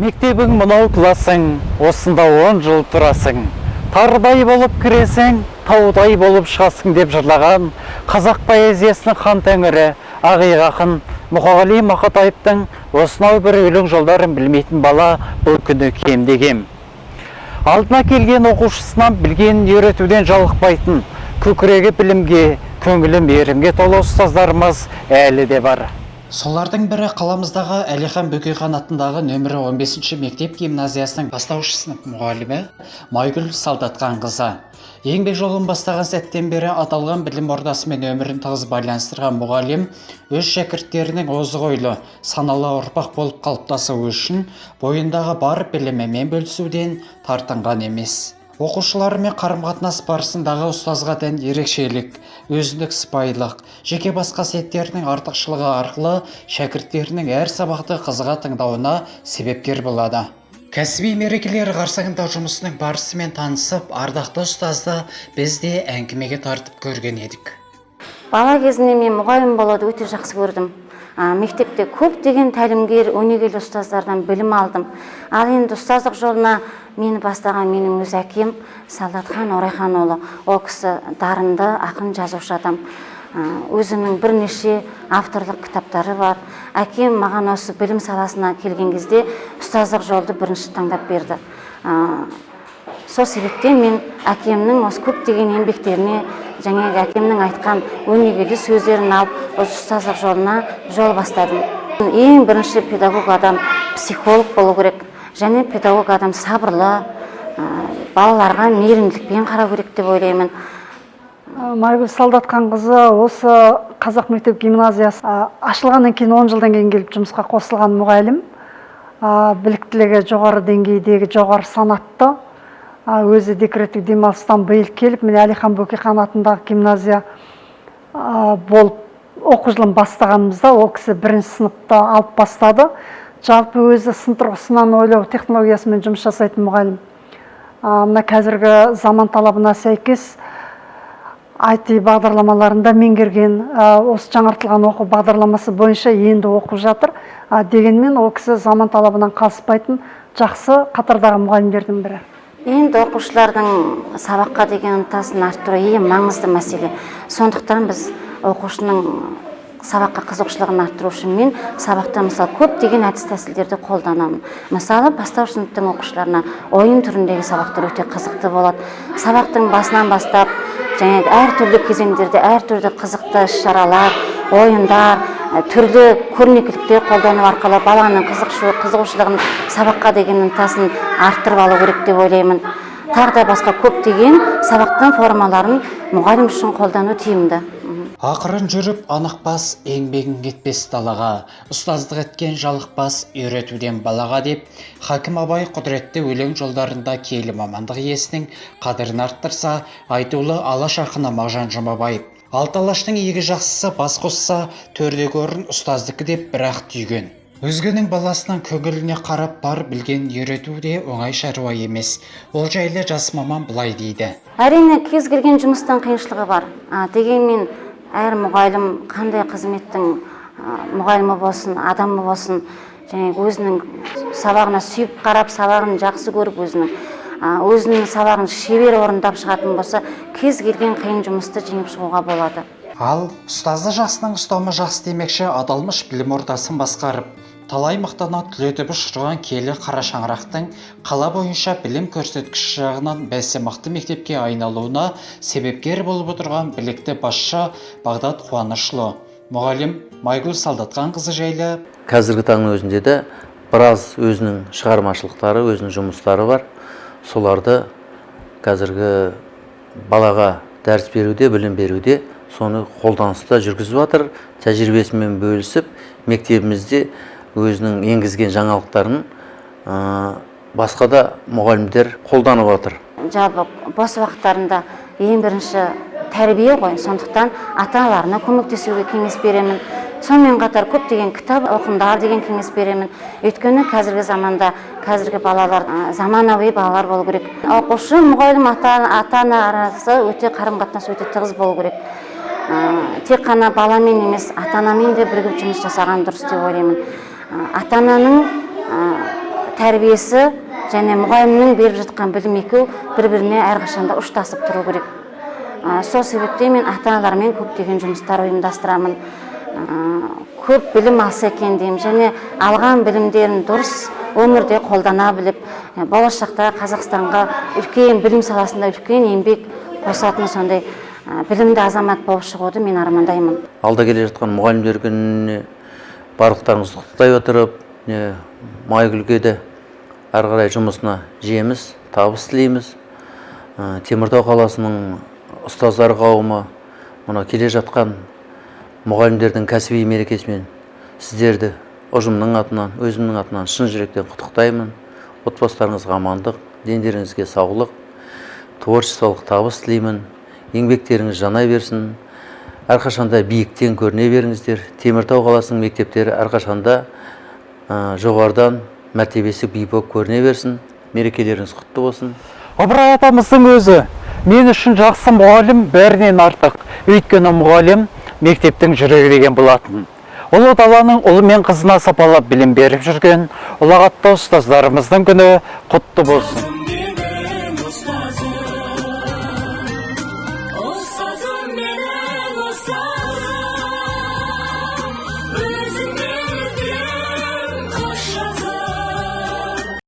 Мектебің мынау классың, осында 10 жыл тұрасың. Тарыдай болып кіресің, таудай болып шығасың деп жырлаған қазақ поэзиясының хан тәңірі, ақиық ақын Мұқағали Мақатаевтың осынау бір өлең жолдарын білмейтін бала бұл күні кемде кем. Алдына келген оқушысынан білгенін үйретуден жалықпайтын, көкірегі білімге, көңілі мейірімге толы ұстаздарымыз әлі де бар. Солардың бірі қаламыздағы Әлихан Бөкейхан атындағы нөмірі 15 мектеп гимназиясының бастауыш сынып мұғалімі Майгүл Солдатқанқызы. Еңбек жолын бастаған сәттен бері аталған білім ордасымен өмірін тығыз байланыстырған мұғалім өз шәкірттерінің озық ойлы, саналы ұрпақ болып қалыптасуы үшін бойындағы бар білімімен бөлісуден тартынған емес. Оқушыларымен қарым-қатынас барысындағы ұстазға тән ерекшелік, өзіндік сыпайылық, жеке бас қасиеттерінің артықшылығы арқылы шәкірттерінің әр сабақты қызыға тыңдауына себепкер болады. Кәсіби мерекелер қарсаңында жұмысының барысымен танысып, ардақты ұстазды біз де әңгімеге тартып көрген едік. Бала кезімде мен мұғалім болуды өте жақсы көрдім. Мектепте көптеген тәлімгер, өнегелі ұстаздардан білім алдым. Ал енді ұстаздық жолына мені бастаған менің өз әкем Солдатхан Орайханұлы. Ол кісі дарынды ақын, жазушы адам. Өзінің бірнеше авторлық кітаптары бар. Әкем маған осы білім саласына келген кезде ұстаздық жолды бірінші таңдап берді. Сол себептен мен әкемнің осы көптеген еңбектеріне және әкемнің айтқан өнегелі сөздерін алып, осы ұстаздық жолына жол бастадым. Ең бірінші педагог адам психолог болу керек, және педагог адам сабырлы, балаларға мейірімділікпен қарау керек деп ойлаймын. Майгүл Солдатқанқызы осы қазақ мектеп гимназиясы ашылғаннан кейін 10 жылдан кейін келіп жұмысқа қосылған мұғалім. Біліктілігі жоғары деңгейдегі жоғары санатты. Өзі декреттік демалыстан биыл келіп, міне Әлихан Бөкейхан атындағы гимназия болып оқу жылын бастағанымызда ол кісі бірінші сыныпта алып бастады. Жалпы өзі сын тұрғысынан ойлау технологиясымен жұмыс жасайтын мұғалім. Мына қазіргі заман талабына сәйкес IT бағдарламаларында меңгерген, осы жаңартылған оқу бағдарламасы бойынша енді оқып жатыр. Дегенмен ол кісі заман талабынан қалыспайтын жақсы қатардағы мұғалімдердің бірі. Енді оқушылардың сабаққа деген ынтасын арттыру ең маңызды мәселе. Сондықтан біз оқушының сабаққа қызығушылығын арттыру үшін мен сабақта мысалы көптеген әдіс тәсілдерді қолданамын. Мысалы, бастауыш сыныптың оқушыларына ойын түріндегі сабақтар өте қызықты болады. Сабақтың басынан бастап және әртүрлі кезеңдерде әртүрлі қызықты іс-шаралар, ойындар, түрлі көрнекіліктер қолдану арқылы баланың қызығушылығын, сабаққа деген ынтасын арттырып алу керек деп ойлаймын. Тағы да басқа көптеген сабақтың формаларын мұғалім үшін қолдану тиімді. Ақырын жүріп анық бас, еңбегің кетпес далаға, ұстаздық еткен жалықпас, үйретуден балаға деп Хакім Абай құдіретті өлең жолдарында киелі мамандық иесінің қадірін арттырса, айтулы Алаш ақыны Мағжан Жұмабаев алты алаштың игі жақсысы бас қосса, төрдегі орын ұстаздікі деп бір-ақ түйген. Өзгенің баласының көңіліне қарап бар білген үйрету де оңай шаруа емес. Ол жайлы жас маман былай дейді. Әрине, кез келген жұмыстың қиыншылығы бар. Дегенмен әр мұғалім қандай қызметтің мұғалімі болсын, адамы болсын, және өзінің сабағына сүйіп қарап, сабағын жақсы көріп, өзінің сабағын шебер орындап шығатын болса, кез келген қиын жұмысты жеңіп шығуға болады. Ал ұстазы жақсының ұстамы жақсы демекші, аталмыш білім ордасын басқарып, талай мықтана түлетіп ұшырған киелі қара шаңырақтың қала бойынша білім көрсеткіші жағынан бәсі мықты мектепке айналуына себепкер болып отырған білікті басшы Бағдат Қуанышұлы, мұғалім Майгүл Солдатқанқызы жайлы. Қазіргі таңның өзінде де біраз өзінің шығармашылықтары, өзінің жұмыстары бар. Соларды қазіргі балаға дәріс беруде, білім беруде соны қолданыста жүргізіп жатыр, тәжірибесімен бөлісіп, мектебімізде өзінің енгізген жаңалықтарын басқа да мұғалімдер қолданып жатыр. Жалпы бос уақыттарында ең бірінші тәрбие ғой, сондықтан ата-аналарына көмектесуге кеңес беремін. Сонымен қатар көптеген кітап оқыңдар деген кеңес беремін. Өйткені қазіргі заманда қазіргі балалар, заманауи балалар болу керек. Оқушы, мұғалім, ата-ана арасы өте қарым-қатынас өте тығыз болу керек. Тек қана баламен емес, ата-анамен де бірігіп жұмыс жасаған дұрыс деп ойлаймын. Ата-ананың тәрбиесі және мұғалімнің беріп жатқан білімі екеуі бір біріне әрқашанда ұштасып тұру керек. Сол себептен мен ата аналармен көптеген жұмыстар ұйымдастырамын. Көп білім алса екен деймін және алған білімдерін дұрыс өмірде қолдана біліп, болашақта Қазақстанға үлкен білім саласында үлкен еңбек қосатын сондай білімді азамат болып шығуды мен армандаймын. Алда келе жатқан мұғалімдер күніне барлықтарыңызды құттықтай отырып, Майгүлге де әрі қарай жұмысына жеміс, табыс тілейміз. Теміртау қаласының ұстаздар қауымы мына келе жатқан мұғалімдердің кәсіби мерекесімен сіздерді ұжымның атынан, өзімнің атынан шын жүректен құттықтаймын. Отбасыларыңызға амандық, дендеріңізге саулық, творчестволық табыс тілеймін. Еңбектеріңіз жана берсін. Әрқашанда биіктен көріне беріңіздер. Теміртау қаласының мектептері әрқашанда жоғарыдан мәртебесі биік болып көріне берсін. Мерекелеріңіз құтты болсын. Ыбырай атамыздың өзі: «Мен үшін жақсы мұғалім бәрінен артық, өйткені мұғалім мектептің жүрегі», – деген болатын. Ұлы даланың ұлы мен қызына сапалы білім беріп жүрген ұлағатты ұстаздарымыздың күні құтты болсын!